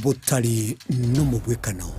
botari nomobwekano.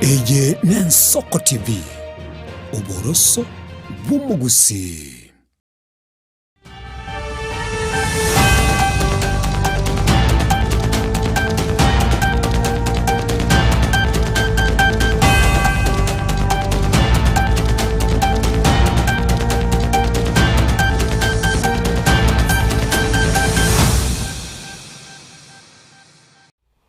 Eye n'Ensoko TV, oboroso bw'omogusii.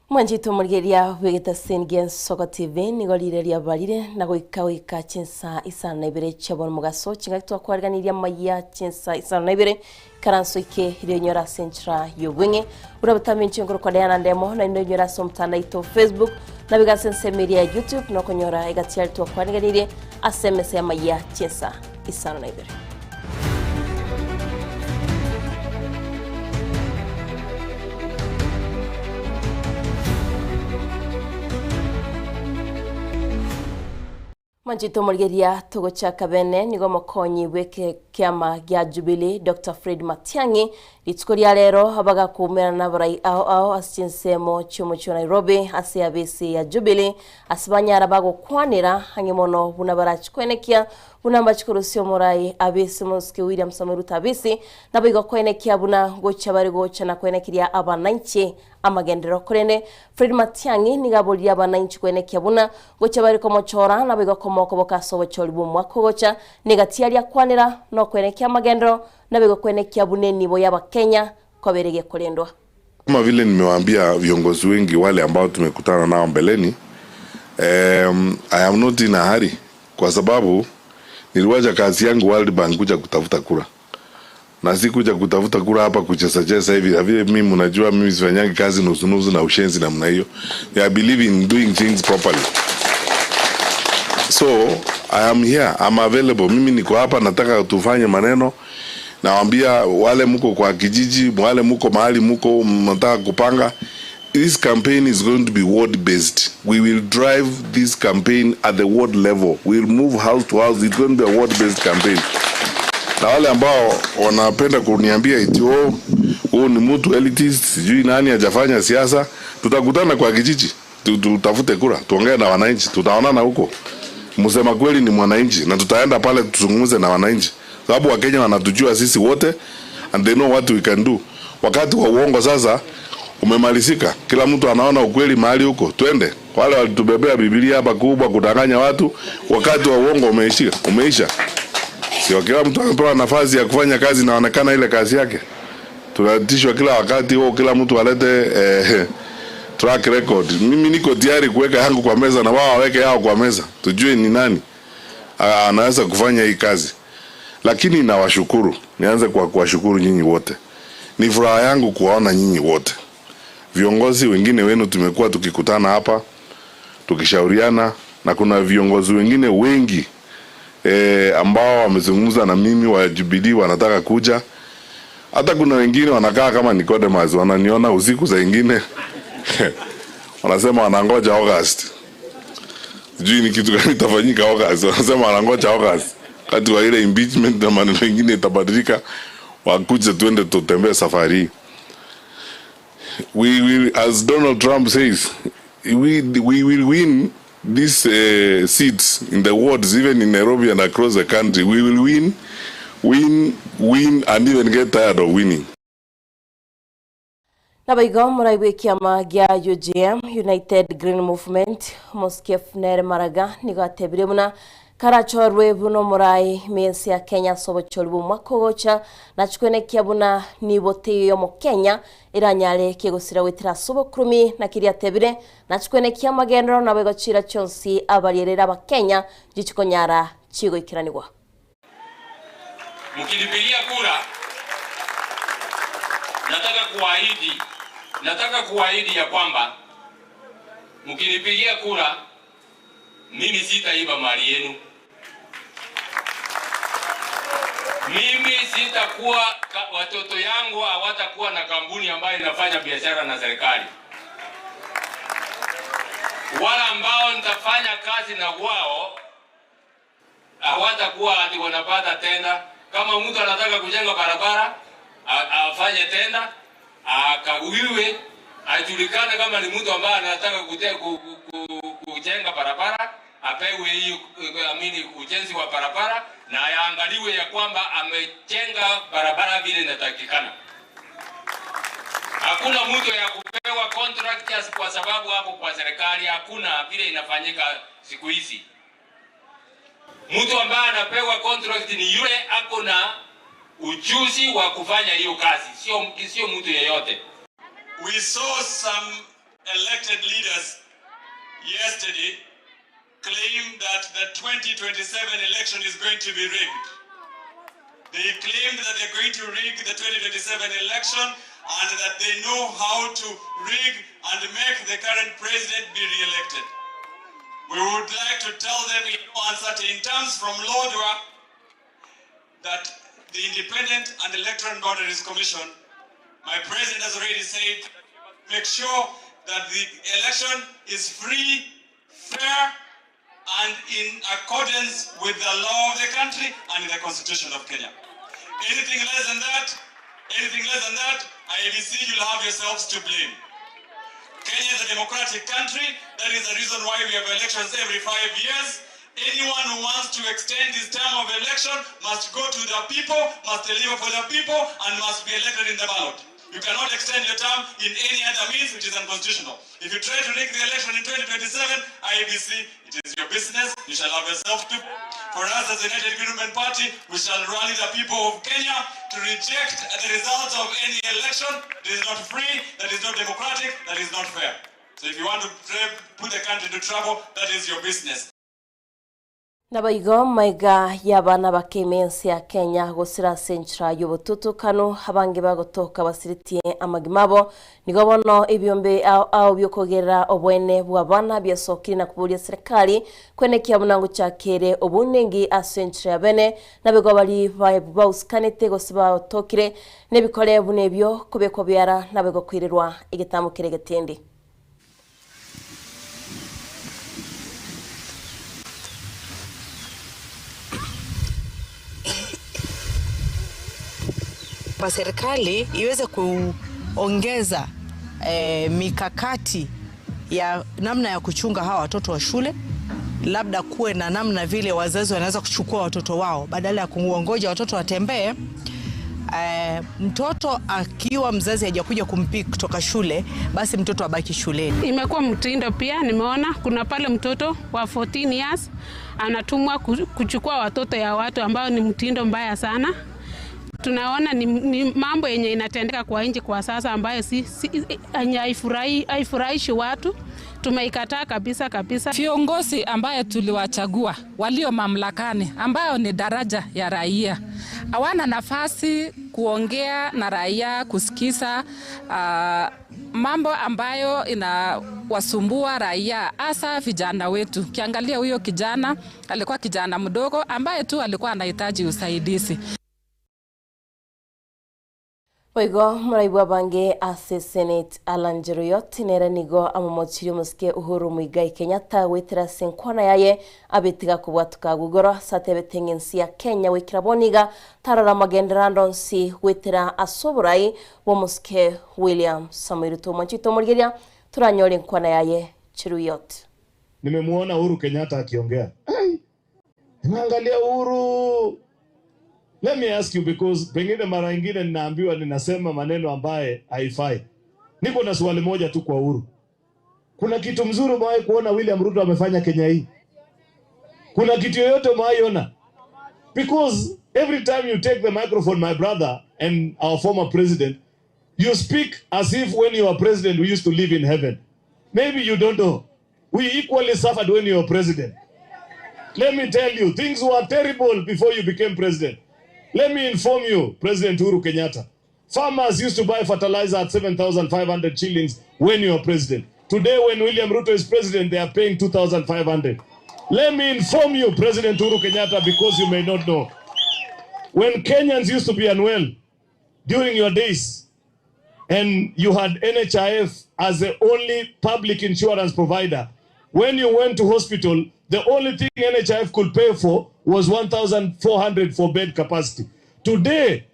Mwanchete omorigereria bw'egetaseni gia Ensoko TV nigo rire riabarire na goika goika chinsa isano na ibere chia bono mogaso chingaki twakwariganirie amaiya chinsa isano na ibere ikaranso ike rionyora ase enchera y'obweng'e buna botambe inche nkorokwa Diana Ndemo naende onyore ase omotandao oito Facebook nabiga ase ensemo eria ya YouTube nokonyora egati aria twakwariganirie ase emesa y'amaiya chinsa 52. Mwanchete omorigeria togochaka bene nigo omokonyi bw'ekeama gia Jubilee Doctor Fred Matiang'i rituko ria rero abagakoumerana nabarai ao ao ase chinsemo chi'omochie o Nairobi ase abisi ya Jubilee ase banyara bagokwanera ang'e mono buna barachi kwenekia Buna mbache korusia omorai abisi omosike William Samoei Ruto abisi, naboigo koenekia buna gochia bare gocha na koenekeria abanainchi amagenderero. Korende Fred Matiang'i nigo aboririe abanainchi koenekia buna gochia bare komochora naboigo komoa okoboka ase obochori bw'omwaka ogocha, nigo tiaria akwanera nokoenekia amagenderero naboigo koenekia buna enibo y'Abakenya kobeire gekorendwa. Kama vile nimewaambia viongozi wengi wale ambao tumekutana nao mbeleni, um, I am not in a hurry kwa sababu niliwacha kazi yangu World Bank kuja kutafuta kura na si kuja kutafuta kura hapa kucheza cheza hivi na vile. Mimi mnajua mimi sifanyangi kazi nusu nusu na ushenzi namna hiyo. I believe in doing things properly. So I am here, I'm available. Mimi niko hapa, nataka tufanye maneno. Nawaambia wale mko kwa kijiji, wale mko mahali mko mnataka kupanga This campaign is going to be ward based. We will drive this campaign at the ward level. We will move house to house. It's going to be a ward based campaign. Na wale ambao wanapenda kuniambia eti oh, huyu ni mtu elitist, sijui nani hajafanya siasa, tutakutana kwa kijiji, tutafute kura, tuongee na wananchi, tutaonana huko. Msema kweli ni mwananchi, na tutaenda pale tuzungumze na wananchi, sababu Wakenya wanatujua sisi wote and they know what we can do. Wakati wa uongo sasa umemalizika, kila mtu anaona ukweli mahali huko. Twende wale walitubebea Biblia hapa kubwa kudanganya watu, wakati wa uongo umeishia, umeisha. Sio kila mtu amepewa nafasi ya kufanya kazi, inaonekana ile kazi yake. Tunatishwa kila wakati huo, kila mtu alete eh, track record. Mimi niko tayari kuweka yangu kwa meza na wao waweke yao kwa meza, tujue ni nani anaweza kufanya hii kazi. Lakini nawashukuru, nianze kwa kuwashukuru nyinyi wote. Ni furaha yangu kuwaona nyinyi wote. Viongozi wengine wenu tumekuwa tukikutana hapa tukishauriana, na kuna viongozi wengine wengi e, ambao wamezungumza na mimi wa Jubilee wanataka kuja. Hata kuna wengine wanakaa kama Nicodemus, wananiona usiku saa ingine wanasema wanangoja August. Sijui ni kitu gani itafanyika August. Wanasema wanangoja August, wakati wa ile impeachment na maneno mengine itabadilika, wakuje tuende tutembee safari hii. We will, as Donald Trump says, we will win these seats in the wards, even in Nairobi and across the country. We will win, win, win, and even get tired of winning. Naboigo morai bw'ekiama gia UGM, United Green Movement, Omosike Nere Maraga nigo atebire buna karachorwe buna omorai ime y'ense ya Kenya ase obochori bw'omwaka ogocha nachikwenekia buna nibo teiyo y'omokenya eranyare kegosira goetera ase obokurumi na keria atebire nachikwenekia amagenderero naboigo chiira chionsi abarierere abakenya nchichikonyara chigoikeranigwa. Mkinipigia kura, nataka kuahidi, nataka kuahidi ya kwamba mkinipigia kura mimi sitaiba mali yenu. Mimi sitakuwa, watoto yangu hawatakuwa na kampuni ambayo inafanya biashara na serikali. Wale ambao nitafanya kazi na wao hawatakuwa ati wanapata tenda. Kama mtu anataka kujenga barabara afanye tenda, akaguliwe, ajulikane kama ni mtu ambaye anataka kujenga barabara, apewe hiyo amini ujenzi wa barabara na yaangaliwe ya kwamba amejenga barabara vile inatakikana. Hakuna mtu ya kupewa contract just kwa sababu hapo kwa serikali, hakuna vile inafanyika siku hizi. Mtu ambaye anapewa contract ni yule ako na ujuzi wa kufanya hiyo kazi, sio mtu yeyote. We saw some elected leaders yesterday claim that the 2027 election is going to be rigged. They claimed that they're going to rig the 2027 election and that they know how to rig and make the current president be re-elected. We would like to tell them in no uncertain terms from Lodwar that the Independent and Electoral Boundaries Commission, my president has already said, make sure that the election is free, fair, and in accordance with the law of the country and the constitution of Kenya. Anything less than that, anything less than that, IEBC, you'll have yourselves to blame. Kenya is a democratic country. That is the reason why we have elections every 5 years. Anyone who wants to extend his term of election must go to the people, must deliver for the people, and must be elected in the ballot. You cannot extend your term in any other means, which is unconstitutional. If you try to rig the election in 2027, IEBC, it is your business. You shall have yourself to. For us as the United Green Movement Party, we shall rally the people of Kenya to reject the results of any election that is not free, that is not democratic, that is not fair. So if you want to put the country into trouble, that is your business. Naboigo maiga y'abana bakeme ense ya Kenya gosira ase enchera y'obotutukanu abange bagotoka basiritie amagima abo nigo bono ebiombe ao ao biokogerera obwene bwa abana biasokire na kuburia serikali kwenekia buna ngochakere obonengi ase enchera ya bene nabigo bari bausikanete gose batokire nebikore buna ebio kobekwa biara nabigo kwirerwa egetambo kere getindi. Kwa serikali iweze kuongeza mikakati ya namna ya kuchunga hawa watoto wa shule, labda kuwe na namna vile wazazi wanaweza kuchukua watoto wao badala ya kuongoja watoto watembee. Mtoto akiwa mzazi hajakuja kumpick kutoka shule, basi mtoto abaki shuleni. Imekuwa mtindo pia, nimeona kuna pale mtoto wa 14 years anatumwa kuchukua watoto ya watu ambao ni mtindo mbaya sana. Tunaona ni mambo yenye inatendeka kwa nchi kwa sasa ambayo haifurahishi watu. Tumeikataa kabisa kabisa. Viongozi ambaye tuliwachagua walio mamlakani ambao ni daraja ya raia hawana nafasi kuongea na raia, kusikiza mambo ambayo inawasumbua raia, hasa vijana wetu. Ukiangalia huyo kijana alikuwa kijana mdogo ambaye tu alikuwa anahitaji usaidizi. Boigo muraibwa bange ase Senate Alan Cheruiyot nere nigo amomochirie omosike Uhuru Muigai Kenyatta gwetera ase enkwana yaye abetiga kobwatuka gugoro ase atebete ng'ensi ya Kenya gwekera boniga tarora magenderando onsi gwetera ase oborai bwa omosike William Samoei Ruto. Omwanchito omorigeria turanyore enkwana yaye Cheruiyot. Nimemuona Uhuru Kenyatta akiongea. Ai, naangalia Uhuru. Let me ask you, because pengine mara nyingine ninaambiwa ninasema maneno ambaye haifai. Niko na swali moja tu kwa Uhuru. Kuna kitu mzuri umewahi kuona William Ruto amefanya Kenya hii? Kuna kitu yoyote umewahi ona? Because every time you take the microphone, my brother and our former president, you speak as if when you were president we used to live in heaven. Maybe you don't know. We equally suffered when you were president. Let me tell you, things were terrible before you became president. Let me inform you, President Uhuru Kenyatta, farmers used to buy fertilizer at 7,500 shillings when you were president. Today, when William Ruto is president, they are paying 2,500. Let me inform you, President Uhuru Kenyatta, because you may not know. When Kenyans used to be unwell during your days, and you had NHIF as the only public insurance provider, When you went to hospital, the only thing NHIF could pay for was 1,400 for bed capacity. Today,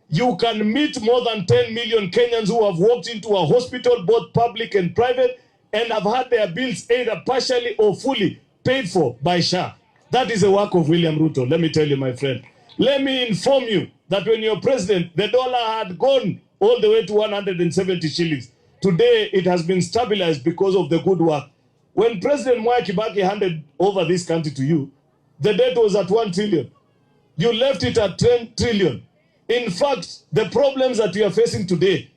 you can meet more than 10 million Kenyans who have walked into a hospital, both public and private, and have had their bills either partially or fully paid for by SHA. That is the work of William Ruto, let me tell you, my friend. Let me inform you that when you're president, the dollar had gone all the way to 170 shillings. Today, it has been stabilized because of the good work. When President Mwai Kibaki handed over this country to you, the debt was at 1 trillion. You left it at 10 trillion. In fact, the problems that we are facing today,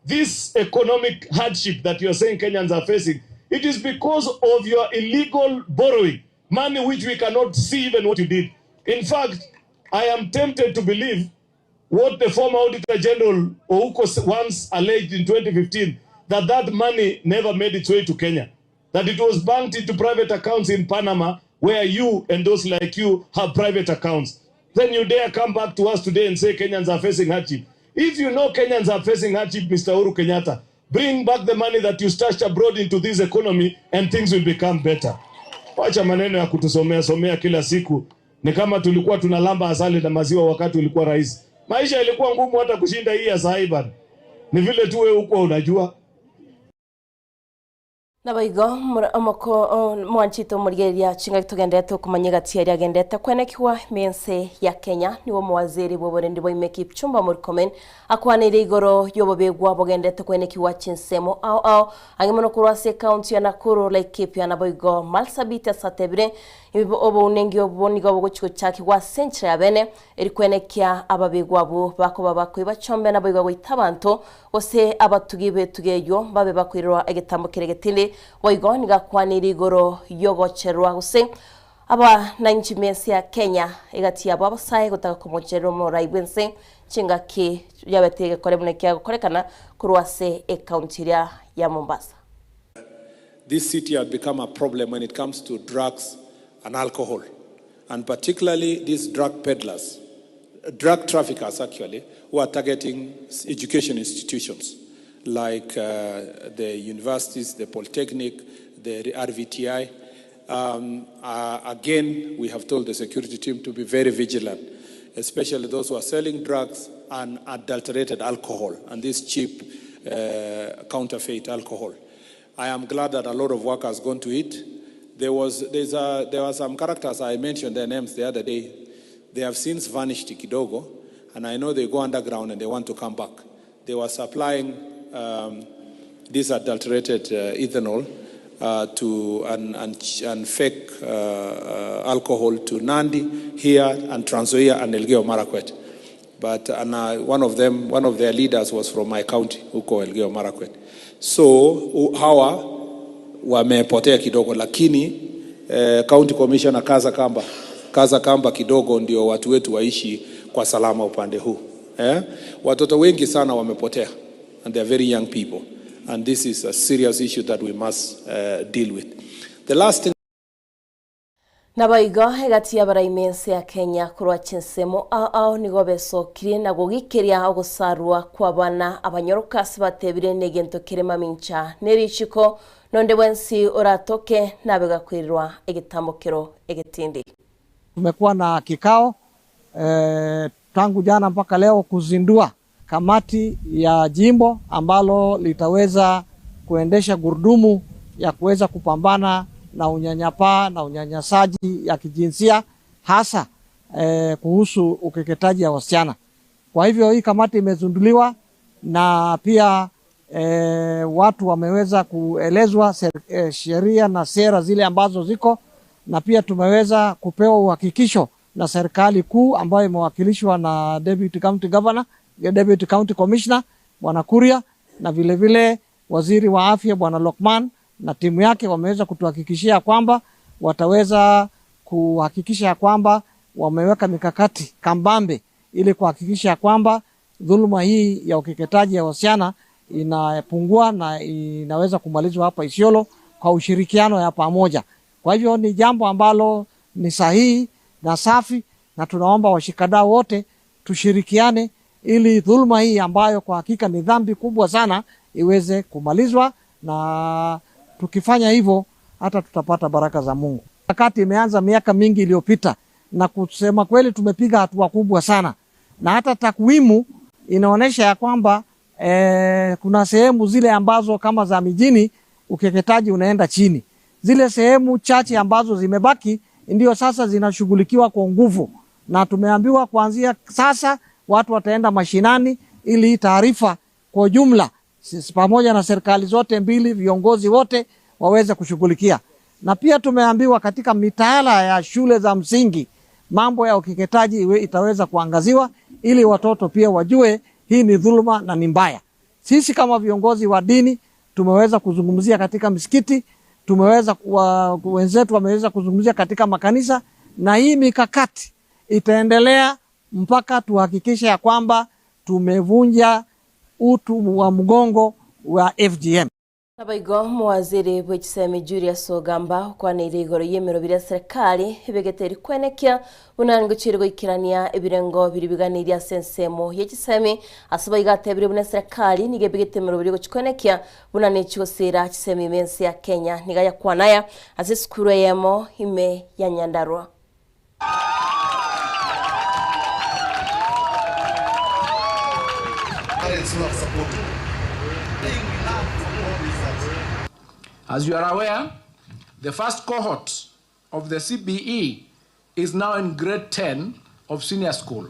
this economic hardship that you are saying Kenyans are facing, it is because of your illegal borrowing, money which we cannot see even what you did. In fact, I am tempted to believe what the former Auditor General Ouko once alleged in 2015, that that money never made its way to Kenya, that it was banked into private accounts in Panama, where you and those like you have private accounts. Then you dare come back to us today and say Kenyans are facing hardship. If you know Kenyans are facing hardship, Mr. Uhuru Kenyatta, bring back the money that you stashed abroad into this economy and things will become better. Wacha maneno ya kutusomea somea kila siku. Ni kama tulikuwa tunalamba asali na maziwa wakati ulikuwa rais. Maisha ilikuwa ngumu hata kushinda hii ya sahi bana. Ni vile tu wewe huko unajua. Nabaigo omoko mwanchito omorigereria chingaki togenderete okomanya egati eria agenderete kwenekiwa mense ya Kenya niwo omowaziri bwa oborendi bwa ime Kipchumba Murkomen akwanire igoro y'obobegwa bogenderete kwenekiwa chinsemo ao ao ang'e mono korwa ase ekaunti ya Nakuru, Laikipia naboigo Marsabit asatebire obounengi obo nigo bogochi gochakigwa ase enchera ya bene eri kwenekia ababegwa abwo bakoba bakoiba chombe naboigo goita abanto gose abatugi betuga eywo babe bakoirerwa egetambo kere getindi boigo nigakwanire igoro yogocherwa gose abananchi mense ya Kenya egati yabo abasae gotaka komocherera omorai bwense chingaki yabete egekore buna ekiagokorekana korwa ase ekaunti eria ya Mombasa. This city had become a problem when it comes to drugs and alcohol, and particularly these drug peddlers, drug traffickers actually, who are targeting education institutions like the universities, the Polytechnic, the RVTI. Again, we have told the security team to be very vigilant, especially those who are selling drugs and adulterated alcohol and this cheap counterfeit alcohol. I am glad that a lot of work has gone to it. There were some characters, I mentioned their names the other day. They have since vanished kidogo, and I know they go underground and they want to come back. They were supplying this adulterated ethanol to and fake alcohol to Nandi here and Trans Nzoia and Elgeyo Marakwet. But and one of them, one of their leaders was from my county, huko Elgeyo Marakwet. So hawa wamepotea kidogo, lakini county commissioner kaza kamba, kaza kamba kidogo ndio watu wetu waishi kwa salama upande huu. Watoto wengi sana wamepotea and they are very young people, and this is a serious issue that we must deal with. The last thing Nabaigo egati y'abarai ense ya Kenya korwa chinsemo ao ao nigo besokirie na gogikeria ogosarwa kwa abana abanyoroka ase batebire negento kere mamincha nerichiko nonde bwensi oratoke nabe gakwirirwa egetambokero egetindi. Tumekuwa na kikao tangu jana mpaka leo kuzindua kamati ya jimbo ambalo litaweza kuendesha gurudumu ya kuweza kupambana na unyanyapaa na unyanyasaji ya kijinsia hasa kuhusu ukeketaji ya wasichana. Kwa hivyo hii kamati imezinduliwa na pia watu wameweza kuelezwa sheria na sera zile ambazo ziko, na pia tumeweza kupewa uhakikisho na serikali kuu ambayo imewakilishwa na Deputy County Governor, Deputy County Commissioner Bwana Kuria, na vile vile Waziri wa Afya Bwana Lokman na timu yake wameweza kutuhakikishia kwamba wataweza kuhakikisha kwamba wameweka mikakati kambambe ili kuhakikisha kwamba dhuluma hii ya ukeketaji ya wasichana inapungua na inaweza kumalizwa hapa Isiolo kwa ushirikiano ya pamoja. Kwa hivyo ni jambo ambalo ni sahihi na safi, na tunaomba washikadau wote tushirikiane ili dhuluma hii ambayo kwa hakika ni dhambi kubwa sana iweze kumalizwa, na tukifanya hivyo hata tutapata baraka za Mungu. Wakati imeanza miaka mingi iliyopita, na kusema kweli tumepiga hatua kubwa sana, na hata takwimu inaonyesha ya kwamba eh, kuna sehemu zile ambazo kama za mijini ukeketaji unaenda chini. Zile sehemu chache ambazo zimebaki ndio sasa zinashughulikiwa kwa nguvu, na tumeambiwa kuanzia sasa watu wataenda mashinani ili taarifa kwa ujumla sisi pamoja na serikali zote mbili, viongozi wote waweze kushughulikia. Na pia tumeambiwa katika mitaala ya shule za msingi mambo ya ukeketaji iwe itaweza kuangaziwa ili watoto pia wajue hii ni dhuluma na ni mbaya. Sisi kama viongozi wa dini tumeweza kuzungumzia katika misikiti, tumeweza kuwa, wenzetu wameweza kuzungumzia katika makanisa, na hii mikakati itaendelea mpaka tuhakikishe ya kwamba tumevunja utu wa mgongo wa FGM. Nabaigo muwaziri bw'ekisemi Julius Ogamba okwaneire igoro y'emero biria serikali ebegete erikwenekia buna ngochire goikerania ebirengo biri biganirie ase ensemo y'ekisemi ase baiga atebire buna serikali niga ebegete emero biri gochikwenekia buna nechigosira chisemi ime ense ya Kenya niga yakwanaya ase esukuru eyemo ime ya Nyandarua. As you are aware, the first cohort of the CBE is now in grade 10 of senior school.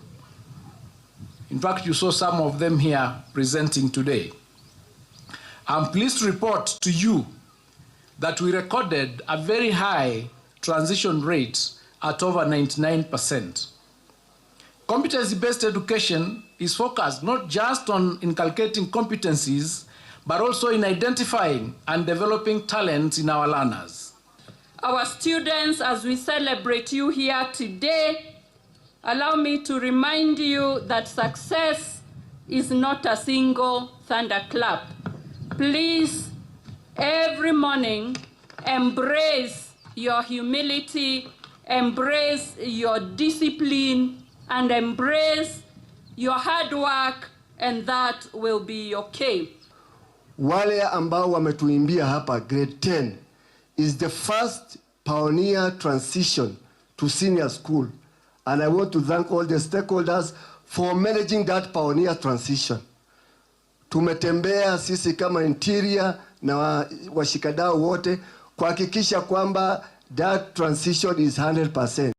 In fact, you saw some of them here presenting today. I'm pleased to report to you that we recorded a very high transition rate at over 99%. Competency based education is focused not just on inculcating competencies, but also in identifying and developing talents in our learners. Our students, as we celebrate you here today, allow me to remind you that success is not a single thunderclap. Please, every morning, embrace your humility, embrace your discipline, and embrace your hard work, and that will be okay. Wale ambao wametuimbia hapa grade 10 is the first pioneer transition to senior school and I want to thank all the stakeholders for managing that pioneer transition. Tumetembea sisi kama interior na washikadau wote kuhakikisha kwamba that transition is 100%.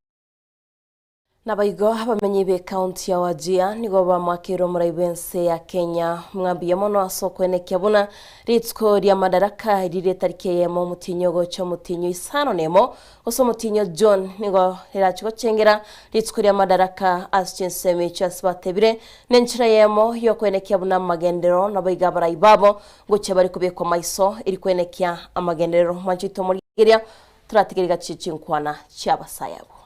Nabaigo abamenyi be county ya Wajir nigo bamwakire omorai bw'ense ya Kenya mwambie mono ase okwenekia buna rituko ria madaraka rire tariki eyemo omotinyo gocha omotinyo isano nemo gose omotinyo John nigo rirachi gochengera rituko ria madaraka ase chinsemo echio ase batebire na enchera eyemo yokwenekia buna amagenderero nabo iga abarai babo ngochia bari kobekwa maiso eri kwenekia amagenderero mwancho oito morigereria toratigere gachi chinkwana chia abasaya abwo.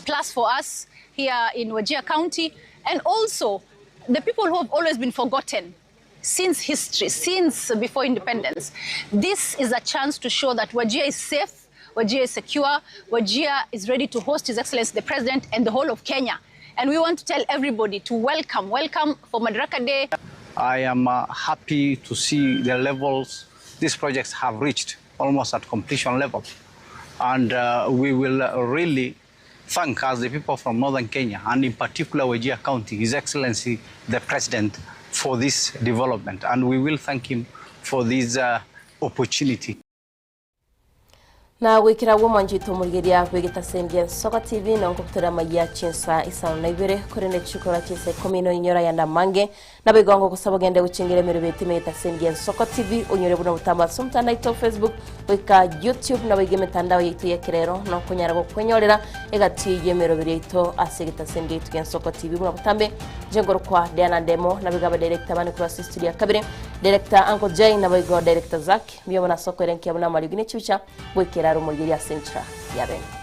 Plus for us here in Wajir County, and also the people who have always been forgotten since history, since before independence. This is a chance to show that Wajir is safe, Wajir is secure, Wajir is ready to host His Excellency the President and the whole of Kenya. And we want to tell everybody to welcome, welcome for Madaraka Day. I am happy to see the levels these projects have reached, almost at completion level. And we will really thank, as the people from Northern Kenya, and in particular Wajir County, His Excellency the President, for this development. And we will thank him for this opportunity. Na gwikira guo mwanjito murigeria gwigitacendia Nsoga TV na nkobutora maiya chinsa isano na ibere korende chikora chinsa ikumi no inyora yanda mange na bigongo gusaba ogende guchingire emero betime gitacendia Nsoko TV onyore buna butamba ase omotandao aito Facebook goika YouTube na boiga emetandao yaito ya ekerero na okonyara gokwenyorera egati y'emeroberi yaito ase egetasendia yaito gia Nsoko TV buna botambe inche nkorokwa Diana Ndemo na boiga abadirector bane korwa ase estudio ya kabere Director Uncle Jay na boigo Director Zack mbuya mono ase okoerenkia buna amariogi ne chibicha goikera are omorigereria ase enchera ya bene.